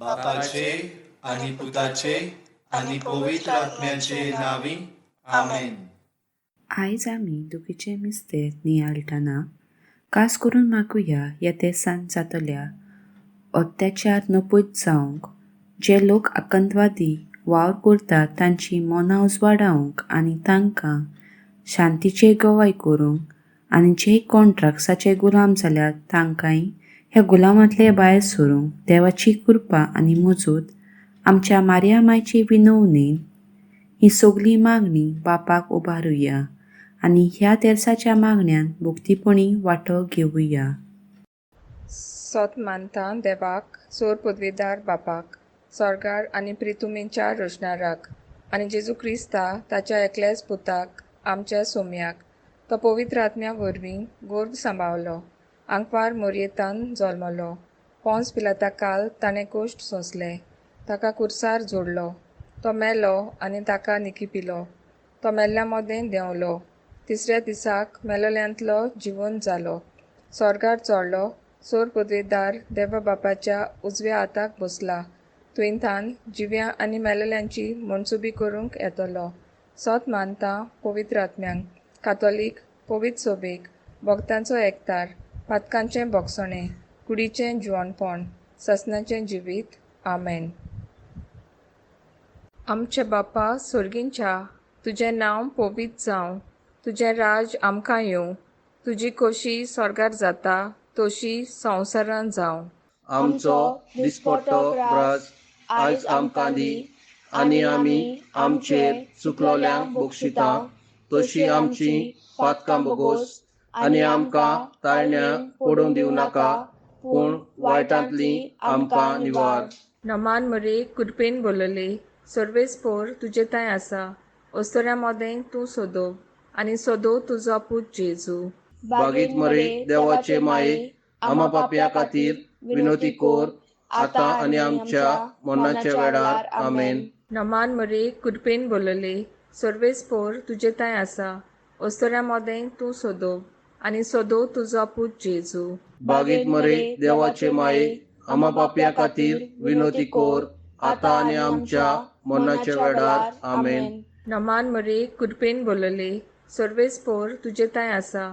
बापाचे आनी पुताचे आनी पवित्र आत्म्याचे नांवी, आमेन. आयज आमी दुखीचें मिस्तेर नियाळटना खास करून मागुया ह्या देसान जातल्या अत्याचार नपयत जावंक, जे लोक आकांतवादी वावर करतात तांची मनां उजवाडावंक आनी तांकां शांतीचे गवाय करूंक, आनी जे कोण ड्रग्साचे गुलाम जाल्यात तांकांय ह्या गुलामांतले भायर सरूंक देवाची कृपा आनी मजूत आमच्या मारिया मायची विनवणेन ही सगली मागणी बापाक उबारुया आनी ह्या तेर्साच्या मागण्यान भक्तीपणी वांटो घेवया. सोत मानता देवाक, सोर पदवेदार बापाक, सोर्गार आनी प्रितुमेच्या रचणाराक, आनी जेजू क्रिस्ता ताच्या एकल्याच पुताक, आमच्या सोम्याक, तो पवित्र आत्म्या वरवीं गोर्भ सांबावलो, आंकवार मोरयेतान जल्मलो, पोंस पिलाता काल ताणें कोश्ट सोंसले, ताका कुर्सार जोडलो, तो मेलो आनी ताका निकिपिलो, तो मेल्ल्या मदें देंवलो, तिसऱ्या दिसाक मेलोल्यांतलो जिवन जालो, सोर्गार चोडलो, सोर पदवेदार देवा बापाच्या उजव्या हाताक बसला, तुयेंथान जिव्या आनी मेलेल्यांची मनसुबी करूंक येतलो. सोत मानता पवित्र आत्म्यांक, कातोलीक पवित्र सोबेक, भक्तांचो एकतार, पातकांचें भोगसणें, कुडीचें जिवनपण, ससनाचें जिवीत. आमेन. आमचे बापा सोर्गींच्या, तुजें नांव पवित्र जावं, तुजें राज आमकां येवं, तुजी खोशी सोर्गार जाता तशी संवसारान जावं. आमचो दिसपट्टो ग्रास आयज आमकां दी, आनी आमी आमचेर चुकलोल्यांक बक्षिता तशी आमची पातकां बोगोस, आनी आमकां ताळण्या पडून दिवं नाका, पूण वायटांतली आमकां निवार. नमान मरे कृपेन बोलले, सर्वेस्पोर तुजे थंय आसा, अस्तोऱ्या मदें तूं सोदो आनी सोदो तुजो पूत जेजू. बागीत मरे देवाचे माये, आमा पापया खातीर विनोती कोर, आतां आनी आमच्या मरणाच्या वेळार. आमेन. नमान मरे कृपेन बोलले, सर्वेस्पोर तुजे थंय आसा, अस्तोऱ्या मदें तूं सोदो आनी सोदो तुजो पूत जेजू. बागीत मरे देवाचे माये, आमा पापया खातीर विनोती कोर, आतां आनी आमच्या मरणाच्या वेळार. आमेन. नमान मरे कृपेन बोलले, सर्वेस्पोर तुजे थंय आसा,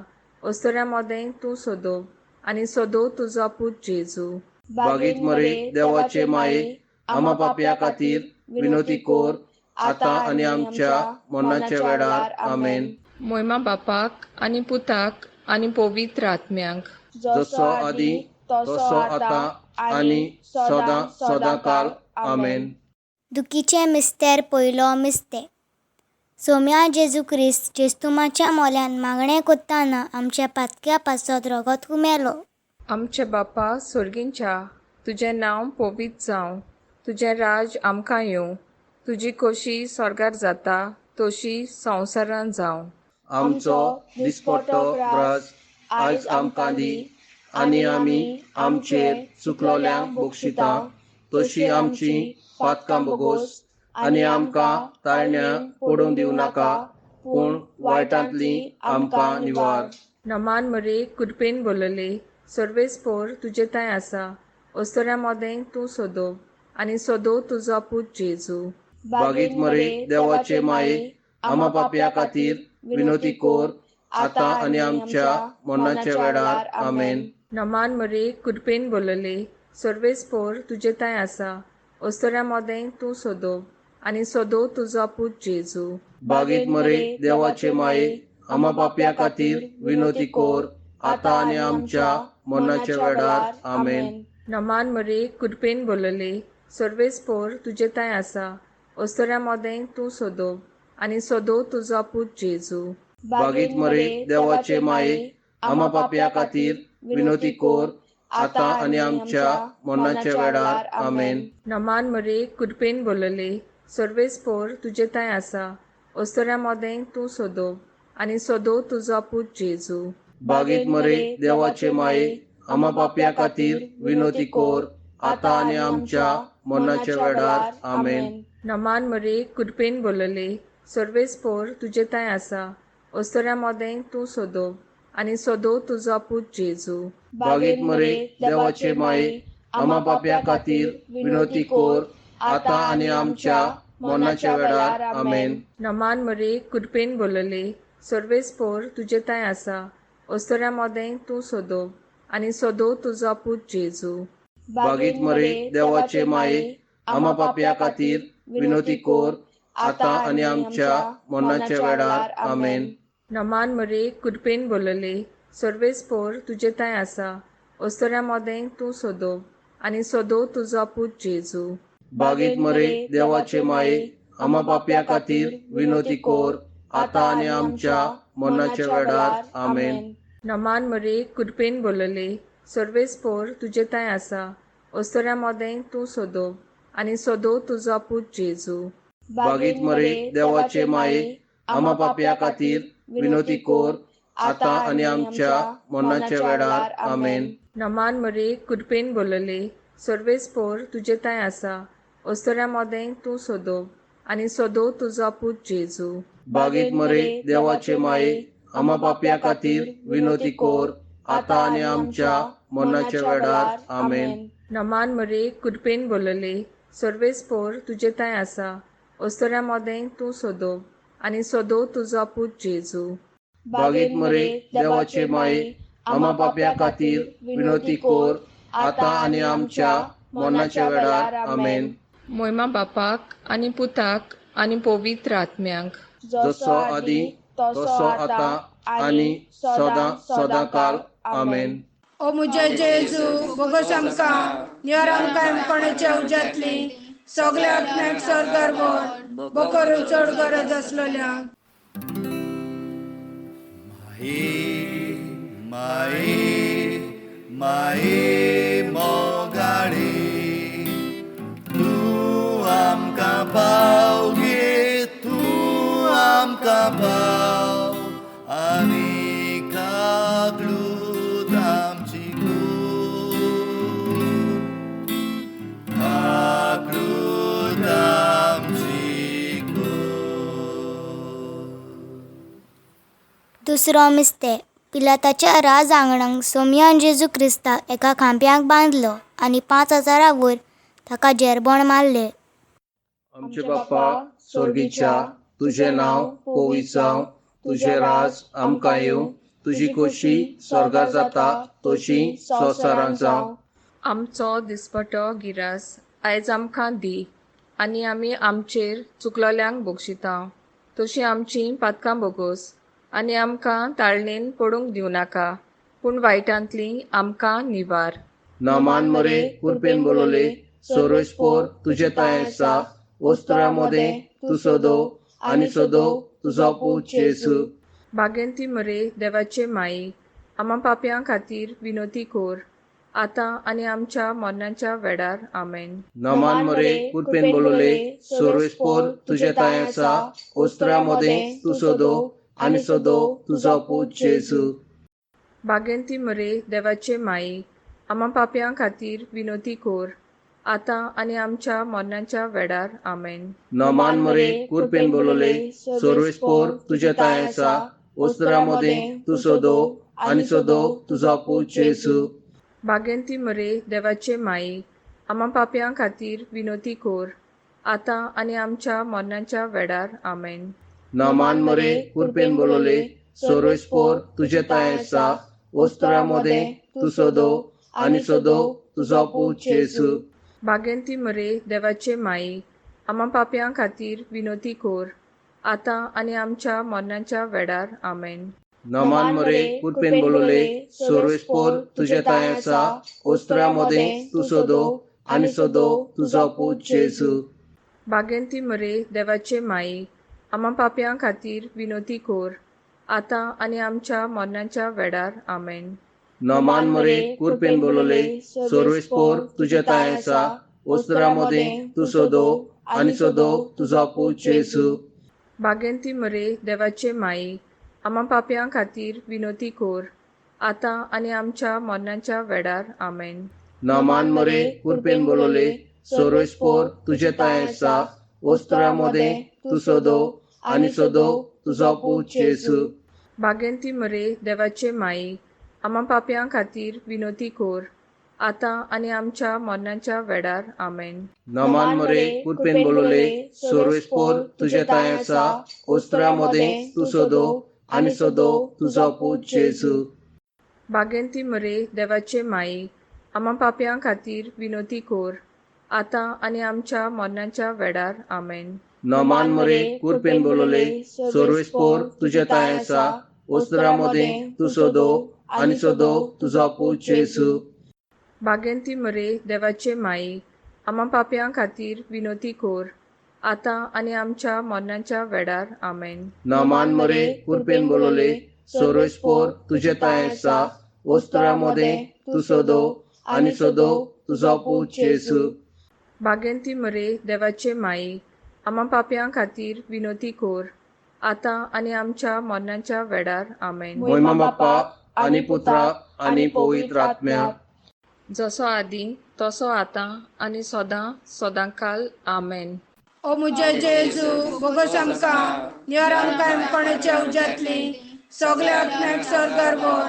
अस्तोऱ्या मदें तूं सोदो आनी सोदो तुजो पूत जेजू. बागीत मरे देवाचे माये, आमा पापया खातीर विनोती कोर, आतां आनी आमच्या मरणाच्या वेळार. आमेन. मोयमा बापाक आनी पुताक आनी पवित्र आत्म्यांक, जसो आदी तसो आतां आनी सदां सदां काल. आमेन. दुखीचें मिस्तेर पयलो मिस्तेर. सोम्या जेजू क्रिस्त जेस्तुमाच्या मोल्यान मागणें कोत्ताना आमच्या पातक्या पासत रोगोत हुमेलो. आमचे बापा सोर्गींच्या, तुजें नांव पवित्र जावं, तुजें राज आमकां येवं, तुजी खोशी सोर्गार जाता तशी संवसारान जावं. आमचो दिसपट्टो ग्रास आयज आमकां दी, आनी आमी आमचेर चुकलोल्यांक बक्षिता तशी आमची पातकां बोगोस, आनी आमकां ताळण्या पडून दिवं नाका, पूण वायटांतली आमकां निवार. नमान मरे कृपेन बोलले, सर्वेस्पोर तुजे थंय आसा, अस्तोऱ्या मदें तूं सोदो आनी सोदो तुजो पूत जेजू. बागीत मरे देवाचे माये, आमा पापया खातीर विनोती कोर, आतां आनी आमच्या मरणाच्या वेळार. आमेन. नमान मरे कृपेन बोलले, सर्वेस्पोर तुजे थंय आसा, अस्तोऱ्या मदें तूं सोदो आनी सोदो तुजो पूत जेजू. बागीत मरे देवाचे माये, आमा पापया खातीर विनोती कोर, आतां आनी आमच्या मरणाच्या वेळार. आमेन. नमान मरे कृपेन बोलले, सर्वेस्पोर तुजे थंय आसा, अस्तोऱ्या मदें तूं सोदो आनी सोदो तुजो पूत जेजू. बागीत मरे देवाचे माये, आमा पापया खातीर विनोती कोर, आतां आनी आमच्या मरणाच्या वेळार. आमेन. नमान मरे कृपेन बोलले, सर्वेस्पोर तुजे थंय आसा, अस्तोऱ्या मदें तूं सोदो आनी सोदो तुजो पूत जेजू. बागीत मरे देवाचे माये, आमा पापया खातीर विनोती कोर, आतां आनी आमच्या मरणाच्या वेळार. आमेन. नमान मरे कृपेन बोलले, सर्वेस्पोर तुजे थंय आसा, अस्तोऱ्या मदें तूं सोदो आनी सोदो तुजो पूत जेजू. बागीत मरे देवाचे माये, आमा पापया खातीर विनोती कोर, आतां आनी आमच्या मरणाच्या वेळार. आमेन. नमान मरे, कृपेन बोलले, सर्वेस्पोर तुजे तांय आसा, ओस्तोऱ्या मोदें तूं सोदो आनी सोदो तुजो पूत जेजू. बागीत मरे, देवाचे माये, आमा पापया खातीर विनोती कोर, आतां आनी आमच्या मरणाच्या वेळार. आमेन. नमान मरे, कृपेन बोलले, सर्वेस्पोर तुजे तांय आसा, ओस्तोऱ्या मोदें तूं सोदो आनी सोदो तुजो पूत जेजू. बागीत मरे, देवाचे माये, आमा पापया खातीर विनोती कोर, आतां आनी आमच्या मरणाच्या वेळार. आमेन. नमान मरे, कृपेन बोलले, सर्वेस्पोर तुजे तांय आसा, ओस्तोऱ्या मोदें तूं सोदो आनी सोदो तुजो पूत जेजू. बागीत मरे, देवाचे माये, आमा पापया खातीर विनोती कोर, आतां आनी आमच्या मरणाच्या वेळार. आमेन. नमान मरे, कृपेन बोलले, सर्वेस्पोर तुजे तांय आसा, ओस्तोऱ्या मोदें तूं सोदो आनी सोदो तुजो पूत जेजू. बागीत मरे, देवाचे माये, आमा पापया खातीर विनोती कोर, आतां आनी आमच्या मरणाच्या वेळार. आमेन. नमान मरे, कृपेन बोलले, सर्वेस्पोर तुजे तांय आसा, ओस्तोऱ्या मोदें तूं सोदो आनी सोदो तुजो पूत जेजू. बागीत मरे, देवाचे माये, आमा पापया खातीर विनोती कोर, आतां आनी आमच्या मरणाच्या वेळार. आमेन. मोयमा बापाक आनी पुताक आनी पवित्र आत्म्याक, जसो आदी तसो आतां आनी सदां सदां काल. आमेन. ओ म्हज्या जेजू, बोगस आमकां निवार, आमकां कोणाच्या उज्यांतली सगल्या आत्म्याक स्वर्गार व्हर, बोकरून चड गरज आसलेल्या. माये माये माये मोगाळे, तूं आमकां पाव गे, तूं आमकां पाव आनी काकलूत आमची कूर, काकलूत आमची कूर. दुसरो मिस्तेर. पिलाताच्या राज आंगणांक सोमयान जेजू क्रिस्ताक एका खांब्याक बांदलो आनी 5000 वयर ताका जेरबोण मारले. आमचे बाप्पा स्वर्गीच्या, तुजें नांव पवित्र जावं, तुजें राज आमकां येवं, तुजी खोशी स्वर्गार जाता तशी संवसारांत जावं. आमचो दिसपटो गिरास आयज आमकां दी, आनी आमी आमचेर चुकलोल्यांक बक्षिता तशी आमची पातकां बोगोस, आनी आमकां ताळणेन पडूंक दिवं नाका, पूण वायटांतली आमकां निवार. नमान मरे, कृपेन बोलले, सर्वेस्पोर तुजें तांय आसा, ओस्तोऱ्या मोदें तूं सोदो आनी सोदो तुजो पूत जेजू. बागेंती मरे, देवाचे माई, आमा पापयां खातीर विनोती कोर, आतां आनी आमच्या मरणाच्या वेळार. आमेन. नमान मरे, कृपेन बोलले, सर्वेस्पोर तुजें तांय आसा, ओस्तोऱ्या मोदें तूं सोदो आनी सोदो तुजो पूत जेजू. बागेंती मरे, देवाचे माई, आमा पापयां खातीर विनोती कोर, आतां आनी आमच्या मरणाच्या वेळार. आमेन. नमान मरे, कृपेन बोलले, सर्वेस्पोर तुजें तांय आसा, ओस्तोऱ्या मोदें तूं सोदो आनी सोदो तुजो पूत जेजू. बागेंती मरे, देवाचे माई, आमा पापयां खातीर विनोती कोर, आतां आनी आमच्या मरणाच्या वेळार. आमेन. नमान मरे, कृपेन बोलले, सर्वेस्पोर तुजें तांय आसा, ओस्तोऱ्या मोदें तूं सोदो आनी सोदो तुजो पूत जेजू. बागेंती मरे, देवाचे माई, आमा पापयां खातीर विनोती कोर, आतां आनी आमच्या मरणाच्या वेळार. आमेन. नमान मरे, कृपेन बोलले, सर्वेस्पोर तुजें तांय आसा, ओस्तोऱ्या मोदें तूं सोदो आनी सोदो तुजो पूत जेजू. बागेंती मरे, देवाचे माई, आमा पापयां खातीर विनोती कोर, आतां आनी आमच्या मरणाच्या वेळार. आमेन. नमान मरे, कृपेन बोलले, सर्वेस्पोर तुजें तांय आसा, ओस्तोऱ्या मोदें तूं सोदो आनी सोदो तुजो पूत जेजू. बागेंती मरे, देवाचे माई, आमा पापयां खातीर विनोती कोर, आतां आनी आमच्या मरणाच्या वेळार. आमेन. नमान मरे, कृपेन बोलले, सर्वेस्पोर तुजें तांय आसा, ओस्तोऱ्या मोदें तूं सोदो आनी सोदो तुजो पूत जेजू. बागेंती मरे, देवाचे माई, आमा पापयां खातीर विनोती कोर, आतां आनी आमच्या मरणाच्या वेळार. आमेन. नमान मरे कृपेन बोलवले सर्वेस्पोर तुजे तांय आसा, ओस्त्रा मदें तूं सोदो आनी सोदो तुजो पूत जेजू. बागेंती मरे देवाचे माई, आमा पापयां खातीर विनोती कोर, आतां आनी आमच्या मरणाच्या वेळार. आमेन. नमान मरे कृपेन बोलवले सर्वेस्पोर तुजे तांय आसा, ओस्त्रा मदें तूं सोदो आनी सोदो तुजो पूत जेजू. बागेंती मरे देवाचे माई, आमा पापयां खातीर विनोती कोर, आतां आनी आमच्या मरणाच्या वेळार. आमेन. नमान मरे कृपेन बोलवले सर्वेस्पोर तुजे तांय आसा, ओस्त्रा मदें तूं सोदो आनी सोदो तुजो पूत जेजू. बागेंती मरे देवाचे माई, आमा पापयां खातीर विनोती कोर, आतां आनी आमच्या मरणाच्या वेळार. आमेन. मोहिमा बाप्पा आनी पुत्रा आनी पवित्र आत्म्या, जसो आदी तसो आतां आनी सदां सदांकाल. आमेन. ओ मुझे जेजू बोगस आमकां निवार, आमकां कोणाच्या उज्यांतली सगल्या आत्म्याक स्वर्गार व्हर,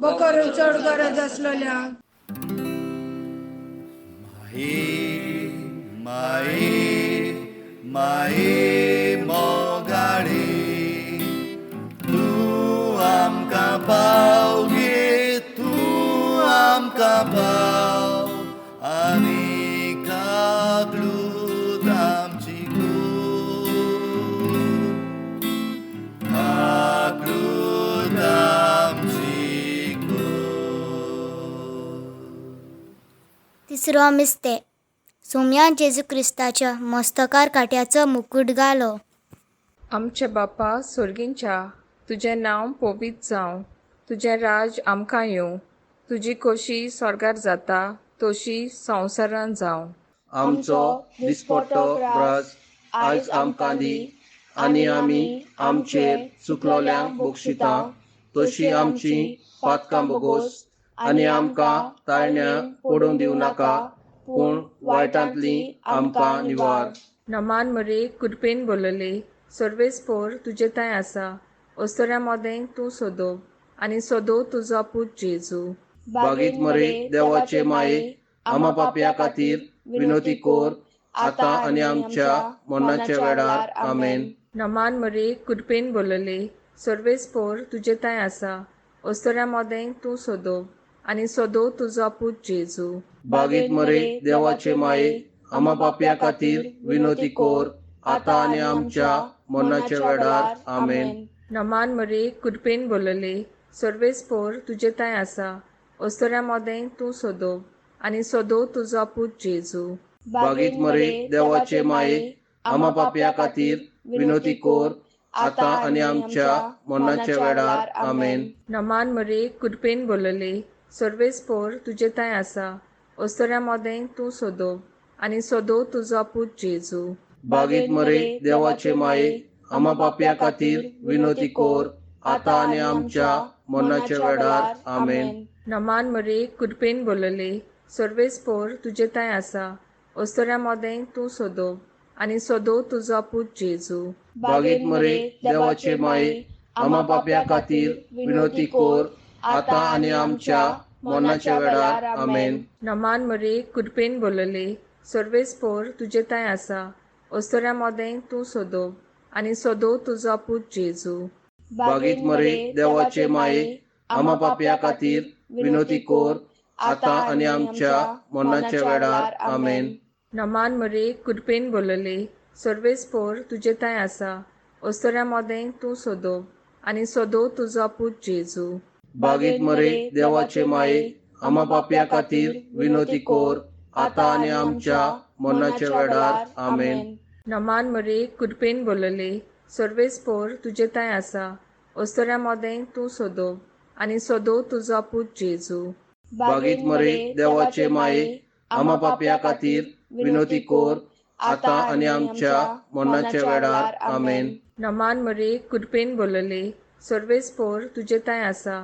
बोकरून चड गरज आसलेल्या. माई माई माई मोगाळी, तूं आमकां पाव गे, तूं आमकां पाव आनी काकलूत आमची कूर, काकलूत आमची कूर. तिसरो मिस्ते. सोमया जेजू क्रिस्ताच्या मस्तकार काट्याचो मुकूट घालो. आमचे बापा सोर्गींच्या, तुजें नांव पवित्र जावं, तुजें राज आमकां येवं, तुजी खोशी स्वर्गार जाता तशी संवसारान जावं. आमचो दिसपट्टो ग्रास आयज आमकां दी, आनी आमी आमचेर चुकलोल्यांक बक्षिता तशी आमची पातकां बोगोस, आनी आमकां ताळण्या पडूंक दिवं नाका, पूण वायटांतली आमकां निवार. नमान मरे कृपेन बोलले सर्वेस्पोर तुजे थंय आसा, ओस्तोऱ्या मोदें तूं सोदो आनी सोदो तुजो पूत जेजू. बागीत मरे देवाचे माये, आमा पापया खातीर विनोती कोर, आतां आनी आमच्या मरणाच्या वेळार. आमेन. नमान मरे कृपेन बोलले सर्वेस्पोर तुजे थंय आसा, ओस्तोऱ्या मोदें तूं सोदो आनी सोदो तुजो पूत जेजू. बागीत मरे देवाचे माये, आमा पापया खातीर विनोती कोर, आतां आनी आमच्या मरणाच्या वेळार. आमेन. नमान मरे कृपेन बोलले सर्वेस्पोर तुजे थंय आसा, ओस्तोऱ्या मोदें तूं सोदो आनी सोदो तुजो पूत जेजू. बागीत मरे देवाचे माये, आमा पापया खातीर विनोती कोर, आतां आनी आमच्या मरणाच्या वेळार. आमेन. नमान मरे कृपेन बोलले सर्वेस्पोर तुजे थंय आसा, ओस्तोऱ्या मोदें तूं सोदो आनी सोदो तुजो पूत जेजू. बागीत मरे देवाचे माये, आमा पापया खातीर विनोती कोर, आतां आनी आमच्या मरणाच्या वेळार. आमेन. नमान मरे कृपेन बोलले सर्वेस्पोर तुजे थंय आसा, ओस्तोऱ्या मोदें तूं सोदो आनी सोदो तुजो पूत जेजू. बागीत मरे देवाचे माये, आमा पापया खातीर विनोती कोर, आतां आनी आमच्या मरणाच्या वेळार. आमेन. नमान मरे कृपेन बोलले सर्वेस्पोर तुजे थंय आसा, ओस्तोऱ्या मोदें तूं सोदो आनी सोदो तुजो पूत जेजू. बागीत मरे देवाचे माये, आमा पापया खातीर विनोती कोर, आतां आनी आमच्या मरणाच्या वेळार. आमेन. नमान मरे कृपेन बोलले सर्वेस्पोर तुजे थंय आसा, ओस्तोऱ्या मोदें तूं सोदो आनी सोदो तुजो पूत जेजू. बागीत मरे देवाचे माये, आमा पापया खातीर विनोती कोर, आतां आनी आमच्या मरणाच्या वेळार. आमेन. नमान मरे कृपेन बोलले सर्वेस्पोर तुजे थंय आसा, ओस्तोऱ्या मोदें तूं सोदो आनी सोदो तुजो पूत जेजू. बागीत मरे देवाचे माये, आमा पापया खातीर विनोती कोर, आतां आनी आमच्या मरणाच्या वेळार. आमेन. नमान मरे कृपेन बोलले सर्वेस्पोर तुजे थंय आसा,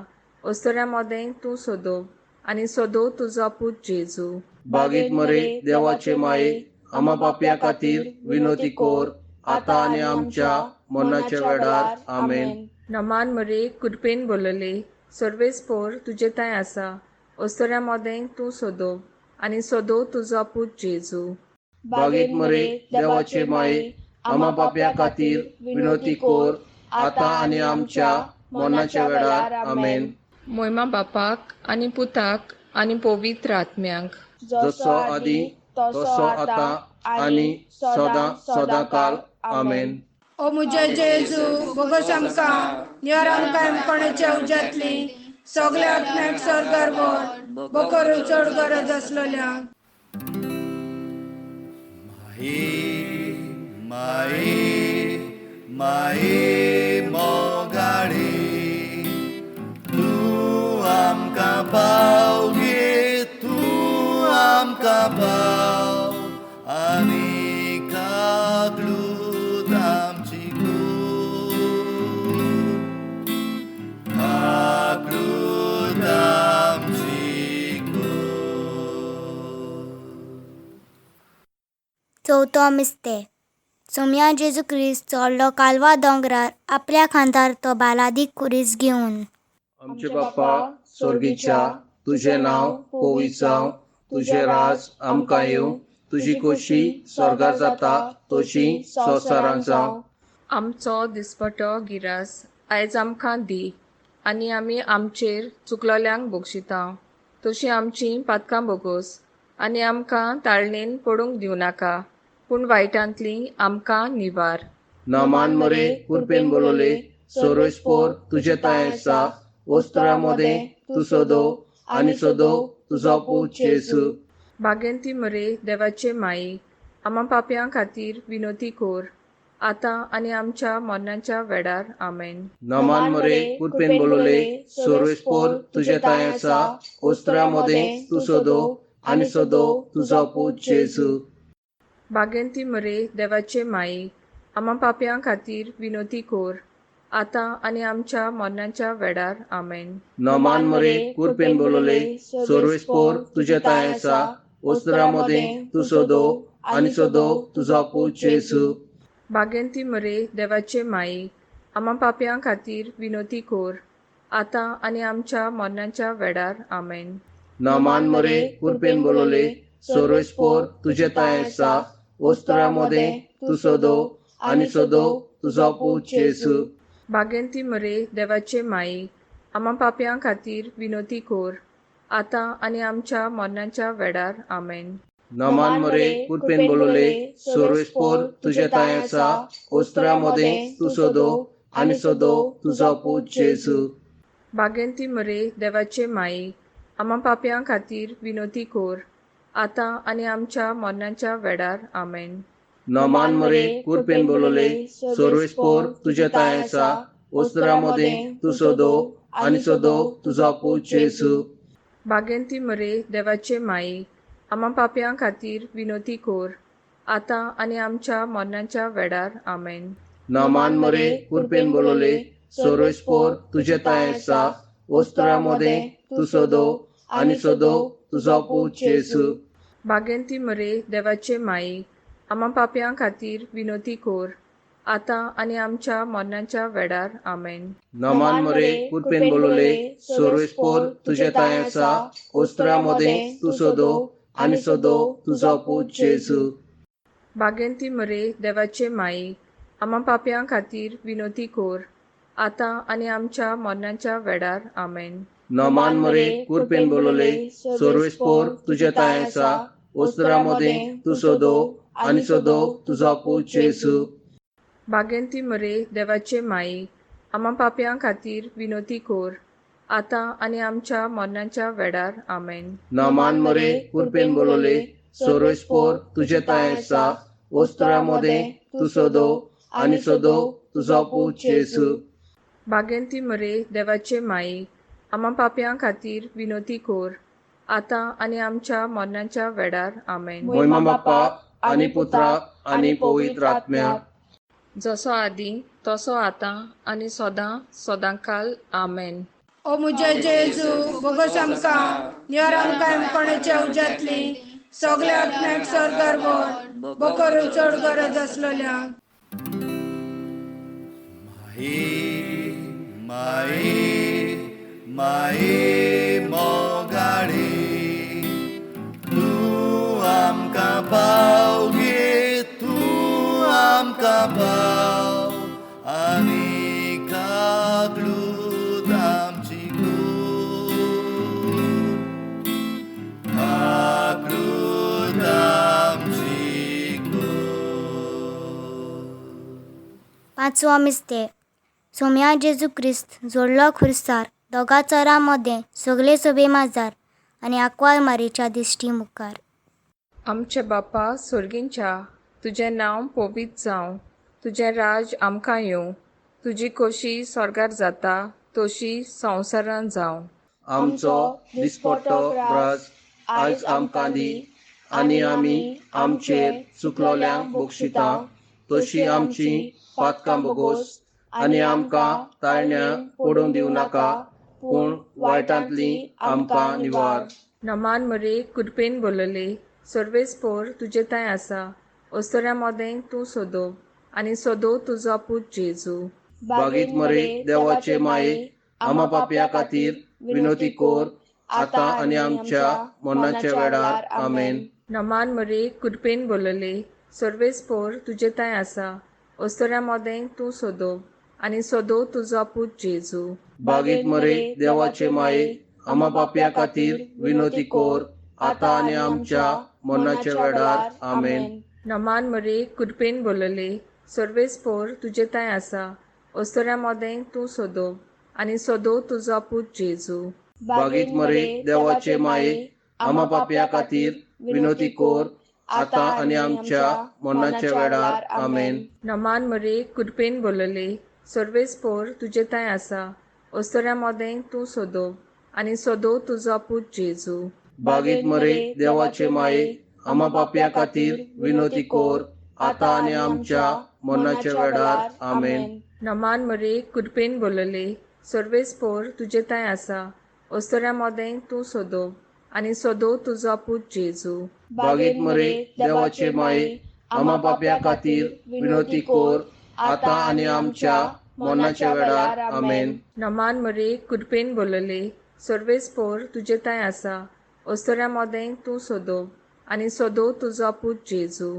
ओस्तोऱ्या मोदें तूं सोदो आनी सोदो तुजो पूत जेजू. बागीत मरे देवाचे माये, आमा पापया खातीर विनोती कोर, आतां आनी आमच्या मरणाच्या वेळार. आमेन. नमान मरे कृपेन बोलले सर्वेस्पोर तुजे थंय आसा, ओस्तोऱ्या मोदें तूं सोदो आनी सोदो तुजो पूत जेजू. बागेत मरे देवाचे माये, आमा पापया खातीर विनोती कोर, आतां आनी आमच्या मरणाच्या वेळार. आमेन. मोयमा बापाक आनी पुताक आनी पवित्र आत्म्याक. जसो आदी तसो आतां आनी सदां सदां काल. आमेन. ओ म्हज्या जेजू, बोगस आमकां निवर, आमकां कोणाच्या उज्यांतली सगल्या आत्म्याक स्वर्गार व्हर, बोकरून चड गरज आसलेल्या. माई, माई, माई मोगाळी, तूं आमकां पाव गे, तूं आमकां पाव आनी काकलूत आमची कर, काकलूत आमची कर. चवथो मिस्तेर. सोमया जेजू क्रिस्त चडलो कालवा दोंगरार आपल्या खांदार तो बालादीक खुरीस घेवन. आमचे बाप्पा स्वर्गीच्या, तुजें नांव पवित्र जावं, तुजें राज आमकां येवं, तुजी खोशी स्वर्गार जाता तशी संवसारांत जावं. आमचो दिसपटो गिरास आयज आमकां दी आनी आमी आमचेर चुकलोल्यांक बक्षिता तशी आमची पातकां बोगोस आनी आमकां ताळणेन पडूंक दिवं नाका, पूण वायटांतली आमकां निवार. नामान मरे कुरपेन बोलवले, सोरोस्पोर तुजें तांय आसा, वस्त्रा मदें तूं सोदो आनी सोदो तुजो पूत जेजू. बागेंती मरे देवाचे माई, आमा पापयां खातीर विनोती कोर, आतां आनी आमच्या मरणाच्या वेळार. आमेन. नामान मरे कुरपेन बोलवले, सोरोस्पोर तुजें तांय आसा, वस्त्रा मदें तूं सोदो आनी सोदो तुजो पूत जेजू. बागेंती मरे देवाचे माई, आमा पापयां खातीर विनोती कोर, आतां आनी आमच्या मरणाच्या वेळार. आमेन. नामान मरे कुरपेन बोलवले, सोरोस्पोर तुजें तांय आसा, वस्त्रा मदें तूं सोदो आनी सोदो तुजो पूत जेजू. बागेंती मरे देवाचे माई, आमा पापयां खातीर विनोती कोर, आतां आनी आमच्या मरणाच्या वेळार. आमेन. नामान मरे कुरपेन बोलवले, सोरोस्पोर तुजें तांय आसा, वस्त्रा मदें तूं सोदो आनी सोदो तुजो पूत जेजू. बागेंती मरे देवाचे माई, आमा पापयां खातीर विनोती कोर, आतां आनी आमच्या मरणाच्या वेळार. आमेन. नामान मरे कुरपेन बोलवले, सोरोस्पोर तुजें तांय आसा, वस्त्रा मदें तूं सोदो आनी सोदो तुजो पूत जेजू. बागेंती मरे देवाचे माई, आमा पापयां खातीर विनोती कोर, आतां आनी आमच्या मरणाच्या वेळार. आमेन. नामान मरे कुरपेन बोलवले, सोरोस्पोर तुजें तांय आसा, वस्त्रा मदें तूं सोदो आनी सोदो तुजो पूत जेजू. बागेंती मरे देवाचे माई, आमा पापयां खातीर विनोती कोर, आतां आनी आमच्या मरणाच्या वेळार. आमेन. नामान मरे कुरपेन बोलवले, सोरोस्पोर तुजें तांय आसा, वस्त्रा मदें तूं सोदो आनी सोदो तुजो पूत जेजू. बागेंती मरे देवाचे माई, आमा पापयां खातीर विनोती कोर, आतां आनी आमच्या मरणाच्या वेळार. आमेन. नामान मरे कुरपेन बोलवले, सोरोस्पोर तुजें तांय आसा, वस्त्रा मदें तूं सोदो आनी सोदो तुजो पूत जेजू. बागेंती मरे देवाचे माई, आमा पापयां खातीर विनोती कोर, आतां आनी आमच्या मरणाच्या वेळार. आमेन. नामान मरे कुरपेन बोलवले, सोरोस्पोर तुजें तांय आसा, वस्त्रा मदें तूं सोदो आनी सोदो तुजो पूत जेजू. बागेंती मरे देवाचे माई, आमा पापयां खातीर विनोती कोर, आतां आनी आमच्या मरणाच्या वेळार. आमेन. नामान मरे कुरपेन बोलवले, सोरोस्पोर तुजें तांय आसा, वस्त्रा मदें तूं सोदो आनी सोदो तुजो पूत जेजू. बागेंती मरे देवाचे माई, आमा पापयां खातीर विनोती कोर, आतां आनी आमच्या मरणाच्या वेळार. आमेन. मोहिमा बाप्पा आनी पुत्राक आनी पवित्र आत्म्याक. जसो आदी तसो आतां आनी सदां सदांकाल. आमेन. ओ म्हज्या जेजू, बोगस आमकां निवर, आमकां कोणाच्या उज्यांतली सगल्या आत्म्याक स्वर्गार व्हर, बोकरून चड गरज आसलेल्या. माई, माई, माई मोगाळी, पाव गे तूं आमकां पाव आनी काकलूत आमची कोर, काकलूत आमची कोर. पांचवो मिस्तेर. सोम्या जेजू क्रिस्त जोडलो खुर्सार दोगा चोरां मदें सगळे सोबे माजार आनी आंकवार मारीच्या दिश्टी मुखार. आमचे बापा सोर्गींच्या, तुजें नांव पवित्र जावं, तुजें राज आमकां येवं, तुजी खोशी स्वर्गार जाता तशी संवसारांत जावं. आमचो दिसपट्टो ग्रास आयज आमकां दी आनी आमी आमचेर चुकलोल्यांक बक्षिता तशी आमची पातकां बोगोस आनी आमकां ताळण्या पडूंक दिवं नाका पूण वायटांतली आमकां निवार. नमान मरे कृपेन बोलले, सर्वेस्पोर तुजे थंय आसा, अस्तुऱ्यां मदें तूं सोदो आनी सोदो तुजो पूत जेजू. बागीत मरे देवाचे माये, आमा पापया खातीर विनोती कोर आतां आनी आमच्या मरणाच्या वेळार. आमेन. नमान मरे कृपेन बोलले, सर्वेस्पोर तुजे थंय आसा, अस्तुऱ्यां मदें तूं सोदो आनी सोदो तुजो पूत जेजू. बागीत मरे देवाचे माये, आमा पापया खातीर विनोती कोर आतां आनी आमच्या मरणाच्या वेळार. आमेन. नमान मरे कृपेन बोलले, सर्वेस्पोर तुजे थंय आसा, अस्तुऱ्यां मदें तूं सोदो आनी सोदो तुजो पूत जेजू. बागीत मरे देवाचे माये, आमा पापया खातीर विनोती कोर आतां आनी आमच्या मरणाच्या वेळार. आमेन. नमान मरे कृपेन बोलले, सर्वेस्पोर तुजे थंय आसा, अस्तुऱ्यां मदें तूं सोदो आनी सोदो तुजो पूत जेजू. बागीत मरे देवाचे माये, आमा पापया खातीर विनोती कोर आतां आनी आमच्या मरणाच्या वेळार. आमेन. नमान मरे कृपेन बोलले, सर्वेस्पोर तुजे थंय आसा, अस्तुऱ्यां मदें तूं सोदो आनी सोदो तुजो पूत जेजू. बागीत मरे देवाचे माये, आमा पापया खातीर विनोती कोर आतां आनी आमच्या मरणाच्या वेळार. आमेन. नमान मरे कृपेन बोलले, सर्वेस्पोर तुजे थंय आसा, अस्तुऱ्यां मदें तूं सोदो आनी सोदो तुजो पूत जेजू.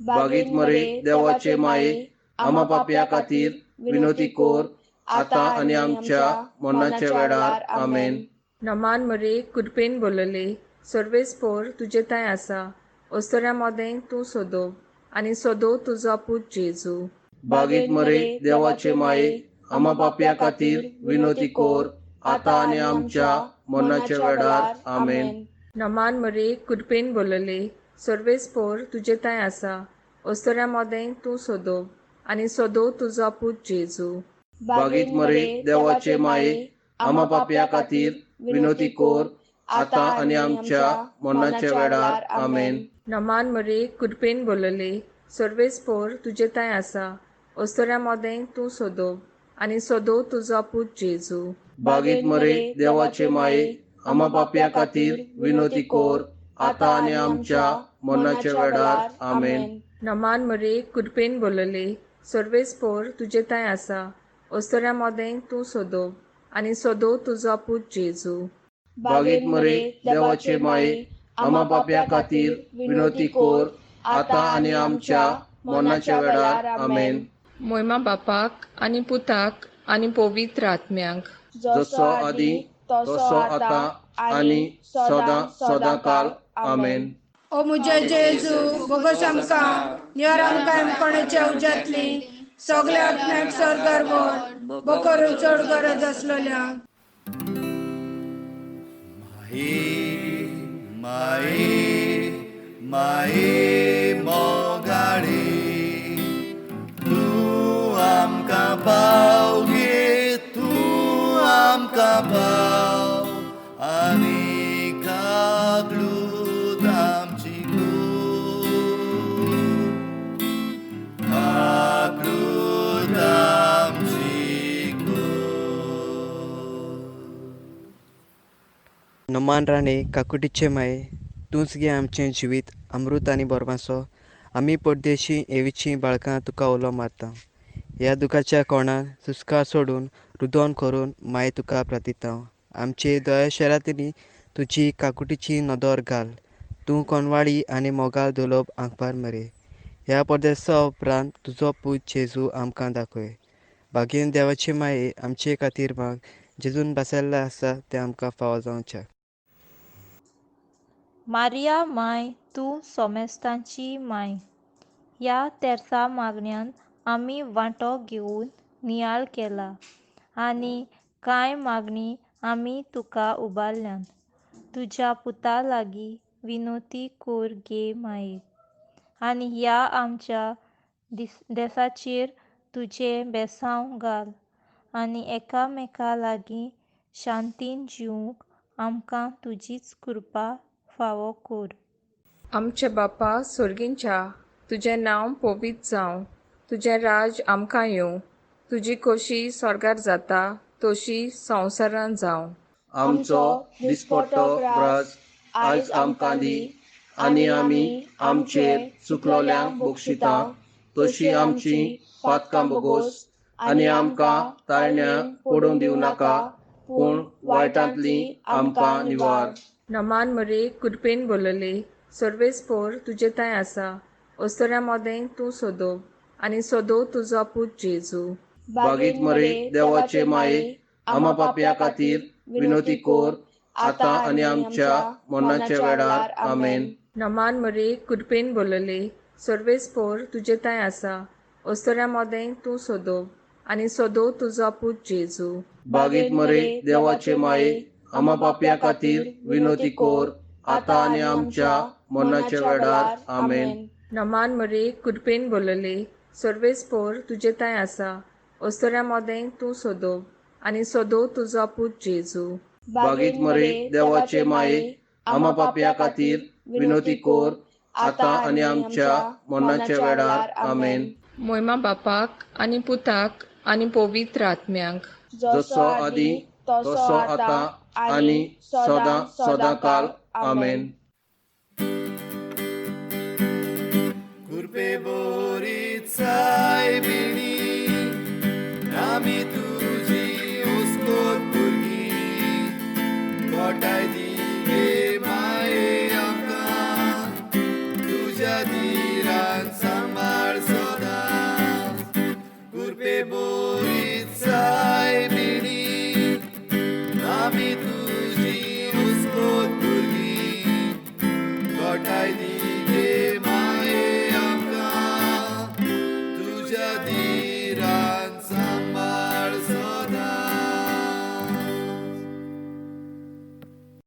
बागीत मरे देवाचे माये, आमा पापया खातीर विनोती कोर आतां आनी आमच्या मरणाच्या वेळार. आमेन. नमान मरे कृपेन बोलले, सर्वेस्पोर तुजे थंय आसा, अस्तुऱ्यां मदें तूं सोदो आनी सोदो तुजो पूत जेजू. बागीत मरे देवाचे माये, आमा पापया खातीर विनोती कोर आतां आनी आमच्या मरणाच्या वेळार. आमेन. नमान मरे कृपेन बोलले, सर्वेस्पोर तुजे थंय आसा, अस्तुऱ्यां मदें तूं सोदो आनी सोदो तुजो पूत जेजू. बागीत मरे देवाचे माये, आमा पापया खातीर विनोती कोर आतां आनी आमच्या मरणाच्या वेळार. आमेन. नमान मरे कृपेन बोलले, सर्वेस्पोर तुजे थंय आसा, अस्तुऱ्यां मदें तूं सोदो आनी सोदो तुजो पूत जेजू. बागीत मरे देवाचे माये, आमा पापया खातीर विनोती कोर आतां आनी आमच्या मरणाच्या वेळार. आमेन. नमान मरे कृपेन बोलले, सर्वेस्पोर तुजे थंय आसा, अस्तुऱ्यां मदें तूं सोदो आनी सोदो तुजो पूत जेजू. बागीत मरे देवाचे माये, आमा पापया खातीर विनोती कोर आतां आनी आमच्या मरणाच्या वेळार. आमेन. मोयमा बापाक आनी पुताक आनी पवित्र आत्म्याक, जसो आदी तसो आतां आनी सदां सदां काल. आमेन. ओ म्हज्या जेजू, बोगस आमकां निवार आमकां कोणाच्या उज्यांतली सगल्या आत्म्याक स्वर्गार व्हर, बोकरून चड गरज आसलेल्या. माये माये माये मोगाळे, तूं आमकां पाव गे, तूं आमकां पाव आनी काकलूत आमची कोर, काकलूत आमची कोर. नमान राणे काकुटीचे माये, तूंच गे आमचें जिवीत अमृत आनी बोरमासो. आमी परदेशी एवीचीं बाळकां तुका उलो मारता. ह्या दुखाच्या कोणान सुस्कार सोडून रुदोन करून माये तुका प्रार्थिता. आमचे दया शरातनी तुजी काकुटीची नदर घाल. तूं कोनवाळी आनी मोगाळ दुलोब आंकपार मरे. ह्या परदेसा उपरांत तुजो पूत जेजू आमकां दाखय. भागेन देवाचे माये आमचे खातीर माग, जेजून बसयल्लें आसा तें आमकां फावो जावचें. मारिया माय, तूं सोमेस्तांची माय. ह्या तेर्सा मागण्यान आमी वांटो घेवन नियाळ केला आनी कांय मागणी आमी तुका उबारल्यात. तुज्या पुता लागीं विनोती कोर गे माये. आनी ह्या आमच्या देसाचेर तुजें बेसांव घाल आनी एकामेका लागीं शांतीन जिवूंक आमकां तुजीच कृपा फावो कोर. आमचे बापा सोर्गींच्या, तुजें नांव पवित्र जावं, तुजें राज आमकां येवं, तुजी खोशी स्वर्गार जाता तशी संवसारान जावं. आमचो दिसपट्टो ग्रास आयज आमकां दी, आनी आमी आमचेर चुकलोल्यांक बक्षिता तशी आमची पातकां बोगोस, आनी आमकां ताळण्या पडूंक दिवं नाका, पूण वायटांतली आमकां निवार. नमान मरे, कृपेन बोलले, सर्वेस्पोर तुजे थंय आसा, अस्तुऱ्यां मदें तूं सोदो आनी सोदो तुजो पूत जेजू. बागीत मरे देवाचे माये, आमा पापया खातीर विनोती कोर, आतां आनी आमच्या मरणाच्या वेळार. आमेन. नमान मरे, कृपेन बोलले, सर्वेस्पोर तुजे थंय आसा, अस्तुऱ्यां मदें तूं सोदो आनी सोदो तुजो पूत जेजू. बागीत मरे देवाचे माये, आमा पापया खातीर विनोती कोर, आतां आनी आमच्या मरणाच्या वेळार. आमेन. नमान मरे, कृपेन बोलले, सर्वेस्पोर तुजे थंय आसा, अस्तुऱ्यां मदें तूं सोदो आनी सोदो तुजो पूत जेजू. बागीत मरे देवाचे माये, आमा पापया खातीर विनोती कोर, आतां आनी आमच्या मरणाच्या वेळार. आमेन. मोयमा बापाक आनी पुताक आनी पवित्र आत्म्याक, जसो आदी तसो आतां आनी सदां सदां काल. आमेन.